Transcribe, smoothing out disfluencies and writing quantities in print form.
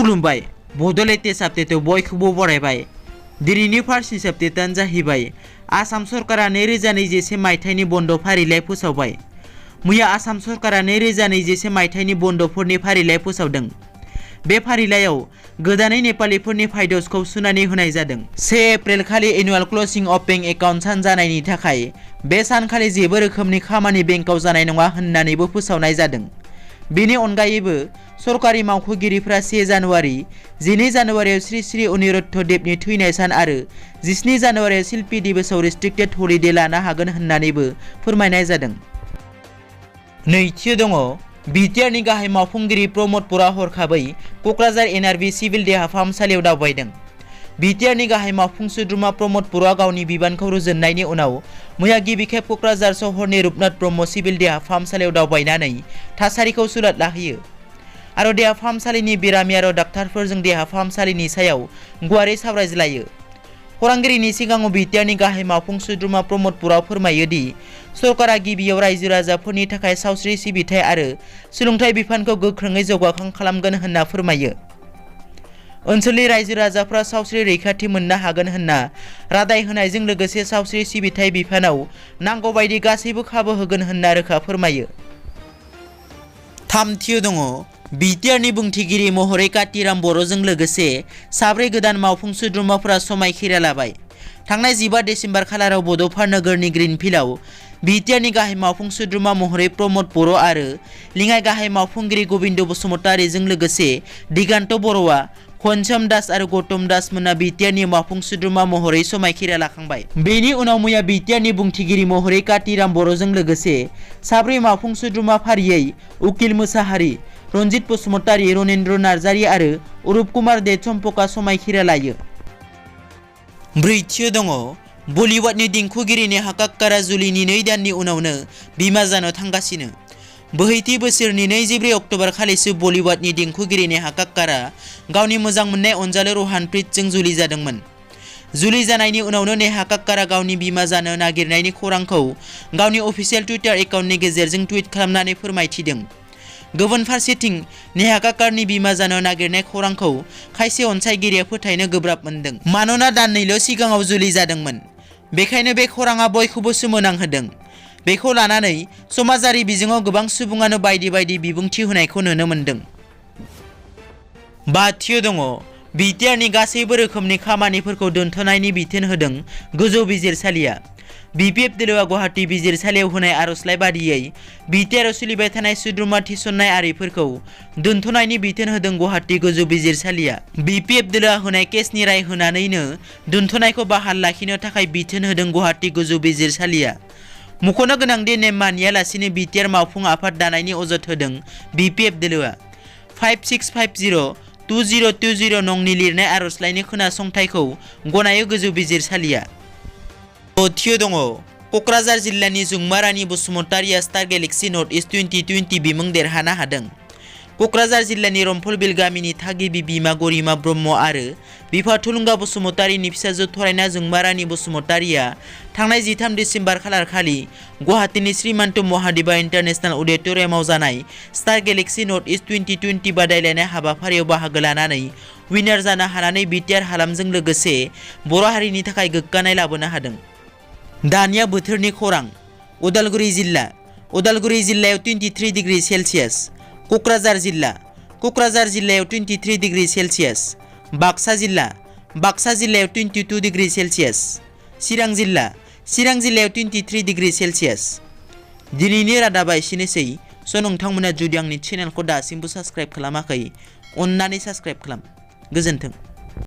खुलुमबाय बड' लेटेस्ट आपडेटआव बयखौबो बरायबाय। दिनैनि फार्स्ट आपडेटआनो जाहैबाय आसाम सरकारा 2021 मायथाइनि बन्द फारिलाइ फोसावबाय। मैया आसाम सरकारा 2021 मायथाइनि बन्दफोरनि फारिलाइ फोसावदों। बे फारिलाइयाव गोदानै नेपालिफोरनि फाइदसखौ सुनानै होनाय जादों। 1 एप्रिल खालि एनुअल क्लोजिं अफ बेंक एकाउन्ट सान जानायनि थाखाय बे सानखालि जेबो रोखोमनि खामानि बेंकआव जानाय नङा होननानैबो फोसावनाय जादों। बेनि अनगायैबो सरकारि मावख'गिरिफ्रा 1 जानुवारि, 12 जानुवारियाव श्री श्री अनिरुद्ध देवनि थैनाय सान आरो 17 जानुवारियाव शिल्पी दिवसआव रेस्ट्रिक्टेड हलिडे लानो हागोन होननानैबो फोरमायनाय जादों। नैथियाव दङ बिटिआरनि गाहाय मावफुंगिरि प्रमद बर'आ हरखाबै क'क्राझार एनआरबि सिभिल देहा फाहामसालियाव दावबायदों। बिटिआरनि गाहाय मावफुं सोद्रोमा प्रमद बर'आ गावनि बिबानखौ रुजुननायनि उनाव मैया गिबि खेब क'क्राझार सहरनि रुपनाथ ब्रह्म सिभिल देहा फाहामसालियाव दावबायनानै थासारिखौ सुलाद लाहैयो आरो देहा फाहामसालिनि बेरामि आरो डाक्टारफोरजों देहा फाहामसालिनि सायाव गुवारै सावरायज्लायो। खौरांगिरिनि सिगाङाव बिटिआरनि गाहाय मावफुं सोद्रोमा प्रमद बर'आ फोरमायो दि सरकारा गिबियाव रायजो राजाफोरनि थाखाय सावस्रि सिबिथाय आरो सोलोंथाइ बिफानखौ गोख्रोङै जौगाखां खालामगोन होनना फोरमायो। ओनसोलनि रायजो राजाफ्रा सावस्रि रैखाथि मोननो हागोन होनना रादाय होनायजों लोगोसे सावस्रि सिबिथाय बिफानाव नांगौ बायदि गासैबो खाबु होगोन होनना रोखा फोरमायो। थामथियाव दङ बिटिआरनि बुंथिगिरि महरै कातिराम बर'जों लोगोसे 4 गोदान मावफुं सोद्रोमाफोरा समायखिरा लाबाय। थांनाय 15 डिसेम्बर खालाराव बड'फा नोगोरनि ग्रिनफिल्डआव बिटिआरनि गाहाय मावफुं सोद्रोमा महरै प्रमद बर' आरो लिङाइ गाहाय मावफुंगिरि गबिन्द बसुमतारीजों लोगोसे दिगान्त बर'आ खनसोम दास आरो गौतम दास मोनना बिटिआरनि मावफुं सोद्रोमा महरै समायखिरा लाखांबाय। बेनि उनाव मैया बिटिआरनि बुंथिगिरि महरै कातिराम बर'जों लोगोसे 4 मावफुं सोद्रोमा फारियै उकिल मोसाहारि, रन्जित बसुमतारी, रनेन्द्र नार्जारी आरो अरुप कुमार देशम्पकआ समायखिरा लायो। ब्रैथियाव दङ बलिउडनि देंखोगिरि नेहा काक्कारा जुलिनि 2 दाननि उनावनो बिमा जानो थांगासिनो। बोहैथि बोसोरनि 24 अक्ट'बर खालिसो बलिउडनि देंखोगिरि नेहा काक्कारा गावनि मोजां मोननाय अनजालु रहानप्रीतजों जुलि जादोंमोन। जुलि जानायनि उनावनो नेहा काक्कारा गावनि बिमा जानो नागिरनायनि खौरांखौ गावनि अफिसियेल टुइटार एकाउन्टनि गेजेरजों टुइट खालामनानै फोरमायथिदों। गुबुन फारसेथिं नेहा काक्कारनि बिमा जानो नागिरनाय खौरांखौ खायसे अनसायगिरिया फोथायनो गोब्राब मोनदों। मानोना दाननैल' सिगाङाव जुलि जादोंमोन। बेखायनो बे खौराङा बयखौबो सोमोनांहोदों। बेखौ लानानै समाजारि बिजोङाव गोबां सुबुङानो बायदि बायदि बिबुंथि होनायखौ नुनो मोनदों। बाथियाव दङ बिटिआरनि गासैबो रोखोमनि खामानिफोरखौ दोनथ'नायनि बिथोन होदों गोजौ बिजिरसालिया। बिपिएफ दोलोआ गुवाहाटी बिजिरसालियाव होनाय आर'जलाइ बादियै बिटिआरआव सोलिबाय थानाय सोद्रोमा थिसननाय आरिफोरखौ दोनथ'नायनि बिथोन होदों गुवाहाटी गोजौ बिजिरसालिया। बिपिएफ दोलोआ होनाय केसनि राय होनानैनो दोनथ'नायखौ बाहाल लाखिनो थाखाय बिथोन होदों गुवाहाटी गोजौ बिजिरसालिया। मख'नो गोनांदि नेम मानियालासिनो बिटिआर मावफुं आफाद दानायनि अजद होदों बिपिएफ दोलोआ। 5650-2020 नंनि लिरनाय आर'जलाइनि खोनासंथायखौ गनायो गोजौ बिजिरसालिया। दथियाव दङ क'क्राझार जिल्लानि जुंमा रानि बसुमतारीया स्टार गेलेक्सि नर्थ इस्ट 2020 बिमुं देरहानो हादों। क'क्राझार जिल्लानि रम्फलबिल गामिनि थागिबि बिमा गरिमा ब्रह्म आरो बिफा थुलुंगा बसुमतारीनि फिसाजो थरायना जुंमा रानि बसुमतारीया थांनाय 13 डिसेम्बर खालारखालि गुवाहाटीनि श्रीमान्त महादेवा इन्टारनेशनेल अडिट'रियामाव जानाय स्टार गेलेक्सि नर्थ इस्ट 2020 बादायलायनाय हाबाफारियाव बाहागो लानानै विनार जानो हानानै बिटिआर हालामजों लोगोसे बर' हारिनि थाखाय गोग्गानाय लाबोनो हादों। दानिया बोथोरनि खौरां। उदालगुरि जिल्लायाव 23 डिग्री सेल्सियास। क'क्राझार जिल्लायाव 23 डिग्री सेल्सियास। बाक्सा जिल्लायाव 22 डिग्री सेल्सियास। चिरां जिल्लायाव 23 डिग्री सेल्सियास। दिनैनि रादाबा एसेनोसै। नोंथांमोना जुदि आंनि चेनेलखौ दासिमबो साबस्क्राइब खालामाखै अन्नानै साबस्क्राइब खालाम। गोजोन्थों।